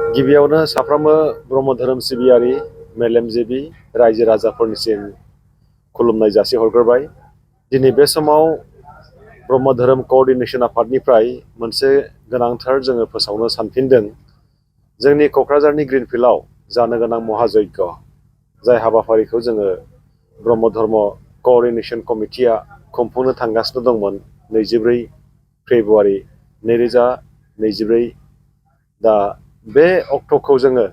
गिबियावनो साफ्रोमबो ब्रह्म धोरोम सिबियारि मेलेमजिबि रायजो राजाफोरनिसिम खुलुमनाय जासिहरग्रोबाय। दिनै बे समाव ब्रह्म धोरोम क'अर्डिनेशन आफादनिफ्राय मोनसे गोनांथार जोङो फोसावनो सानफिनदों। जोंनि क'क्राझारनि ग्रिनफिल्डआव जानो गोनां महायज्ञ जाय हाबाफारिखौ जोङो ब्रह्म धर्म क'अर्डिनेशन कमिटिया खुंफुंनो थांगासिनो दंमोन 24 फेब्रुआरि 2024। दा बे अक्ट'खौ जोङो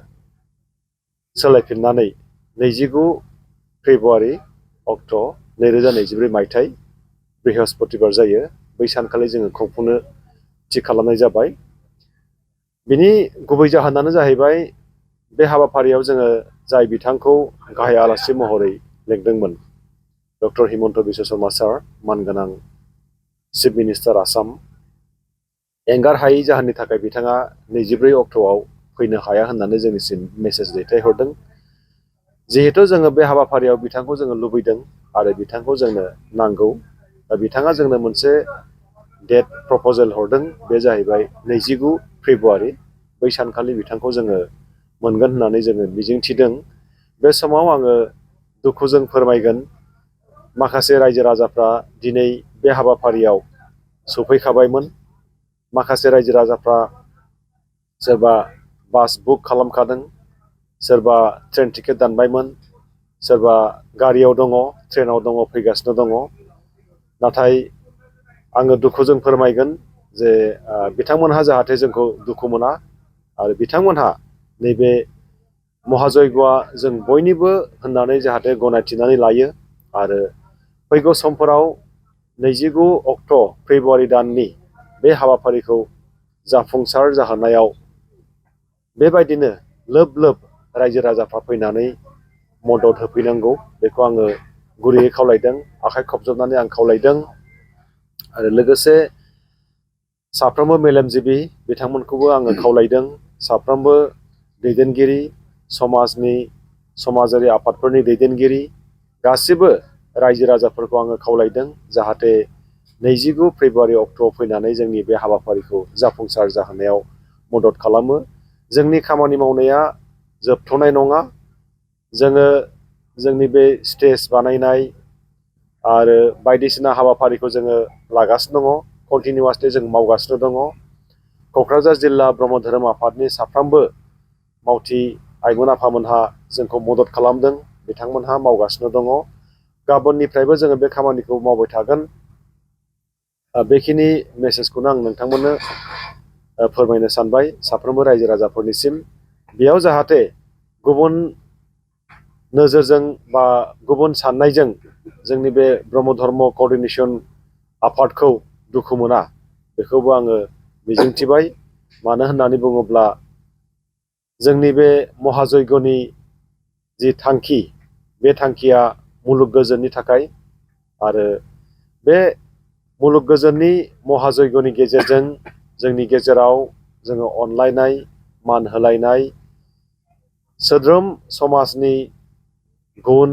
सोलायफिननानै 29 फेब्रुआरि अक्ट' 2024 मायथाइ बृहस्पतिबार जायो। बै सानखालि जोङो खुंफुंनो थि खालामनाय जाबाय। बिनि गुबै जाहोनानो जाहैबाय बे हाबाफारियाव जोङो जाय बिथांखौ गाहाय आलासि महरै लेंदोंमोन डक्टर हिमन्त बिश्व शर्मा सार, मानगोनां चिफ मिनिस्टार आसाम, एंगार हायै जाहोननि थाखाय बिथाङा 24 अक्ट'आव फैनो हाया होननानै जोंनिसिम मेसेज दैथायहरदों। जिहेतु जोङो बे हाबाफारियाव बिथांखौ जोङो लुबैदों आरो बिथांखौ जोंनो नांगौ, दा बिथाङा जोंनो मोनसे डेट प्रप'जेल हरदों। बे जाहैबाय 29 फेब्रुआरि। बै सानखालि बिथांखौ जोङो मोनगोन होननानै जोङो मिजिंथिदों। बे समाव आङो दुखुजों फोरमायगोन, माखासे रायजो राजाफ्रा दिनै बे हाबाफारियाव सफैखाबायमोन। माखासे रायजो राजाफ्रा सोरबा बास बुक खालामखादों, सोरबा ट्रेन टिकेट दानबायमोन, सोरबा गारियाव दङ, ट्रेनाव दङ, फैगासिनो दङ। नाथाय आङो दुखुजों फोरमायगोन जे बिथांमोनहा जाहाथे जोंखौ दुखु मोना आरो बिथांमोनहा नैबे महायज्ञआ जों बयनिबो होननानै जाहाथे गनायथिनानै लायो आरो फैगौ समफोराव 29 अक्ट' फेब्रुआरि दाननि बे हाबाफारिखौ जाफुंसार जाहोनायाव बेबायदिनो लोब लोब रायजो राजाफ्रा फैनानै मदद होफैनांगौ, बेखौ आङो गुरैयै खावलायदों, आखाइ खबजबनानै आं खावलायदों। आरो लोगोसे साफ्रोमबो मेलेमजिबि बिथांमोनखौबो आङो खावलायदों, साफ्रोमबो दैदेनगिरि, समाजारि आफादफोरनि दैदेनगिरि, गासिबो रायजो राजाफोरखौ आङो खावलायदों जाहाथे 29 फेब्रुआरि अक्ट'आव फैनानै जोंनि बे हाबाफारिखौ जाफुंसार जाहोनायाव मदद खालामो। जोंनि खामानि मावनाया जोबथ'नाय नङा। जोङो जोंनि बे स्टेज बानायनाय आरो बायदिसिना हाबाफारिखौ जोङो लागासिनो दङ, कन्टिनिउवासलि जों मावगासिनो दङ। क'क्राझार जिल्ला ब्रह्म धोरोम आफादनि साफ्रोमबो मावथि आइमोन आफामोनहा जोंखौ मदद खालामदों, बिथांमोनहा मावगासिनो दङ। गाबोननिफ्रायबो जोङो बे खामानिखौ मावबाय थागोन। बेखिनि मेसेजखौनो आं नोंथांमोननो फोरमायनो सानबाय साफ्रोमबो रायजो राजाफोरनिसिम। बेयाव जाहाथे गुबुन नोजोरजों बा गुबुन साननायजों जोंनि बे ब्रह्म धर्म क'अर्डिनेशन आफादखौ दुखु मोना, बेखौबो आङो मिजिंथिबाय। मानो होननानै बुङोब्ला जोंनि बे महायज्ञनि जि थांखि, बे थांखिया मुलुग गोजोननि थाखाय आरो बे मुलुग गोजोननि महायज्ञनि गेजेरजों जोंनि गेजेराव जोङो अनलायनाय, मान होलायनाय, सोद्रोम समाजनि गुन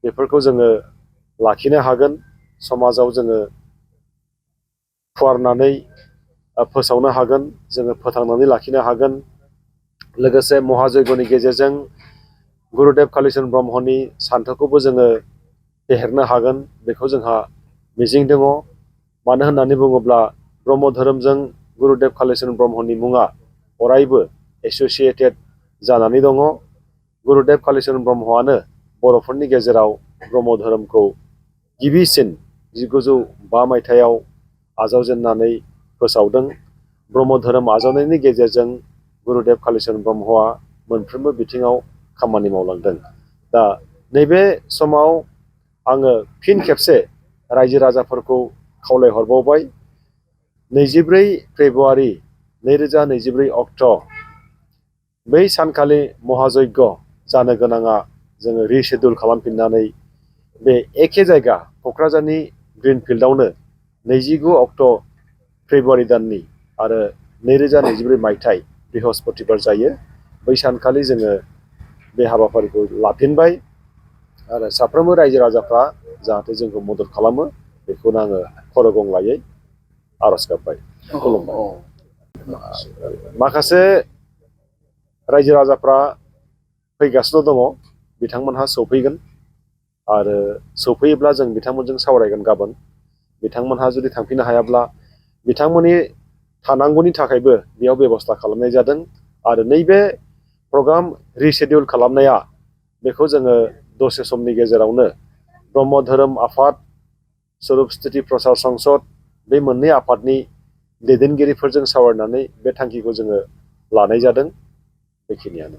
बेफोरखौ जोङो लाखिनो हागोन। समाजाव जोङो फुवारनानै फोसावनो हागोन, जोङो फोथांनानै लाखिनो हागोन। लोगोसे महायज्ञनि गेजेरजों गुरुदेब कालिचरन ब्रह्मनि सान्थौखौबो जोङो फेहेरनो हागोन, बेखौ जोंहा मिजिं दङ। मानो होननानै बुङोब्ला ब्रह्म धोरोमजों गुरुदेब कालिचरन ब्रह्मनि मुङा अरायबो एस'सियेटेड जानानै दङ। गुरुदेब कालिचरन ब्रह्मआनो बर'फोरनि गेजेराव ब्रह्म धोरोमखौ गिबिसिन 1905 मायथाइयाव आजावजेननानै फोसावदों। ब्रह्म धोरोम आजावनायनि गेजेरजों गुरुदेब कालिचरन ब्रह्मआ मोनफ्रोमबो बिथिङाव खामानि मावलांदों। दा नैबे समाव आङो फिन खेबसे रायजो राजाफोरखौ खावलायहरबावबाय, 24 फेब्रुआरि 2024 अक्ट' बै सानखालि महायज्ञ जानो गोनाङा जोङो रिसेड्युल खालामफिननानै बे एखे जायगा क'क्राझारनि ग्रिनफिल्डआवनो 29 अक्ट' फेब्रुआरि दाननि आरो 2024 मायथाइ बृहस्पतिबार जायो। बै सानखालि जोङो बे हाबाफारिखौ लाफिनबाय आरो साफ्रोमबो रायजो राजाफ्रा जाहाथे जोंखौ मदद खालामो, बेखौनो आङो खर' गंग्लायै आर'ज गाबबाय, खुलुमबाय। माखासे रायजो राजाफ्रा फैगासिनो दङ, बिथांमोनहा सौफैगोन आरो सौफैयोब्ला जों बिथांमोनजों सावरायगोन गाबोन। बिथांमोनहा जुदि थांफिननो हायाब्ला बिथांमोननि थानांगौनि थाखायबो बेयाव बेबस्था खालामनाय जादों आरो नैबे प्रग्राम रिसेडिउल खालामनाया बेखौ जोङो दसे समनि गेजेरावनो ब्रह्म धोरोम आफाद, स्वरुप स्थिति प्रसार संसद, बे मोननै आफादनि दैदेनगिरिफोरजों सावरायनानै बे थांखिखौ जोङो लानाय जादों। बेखिनियानो।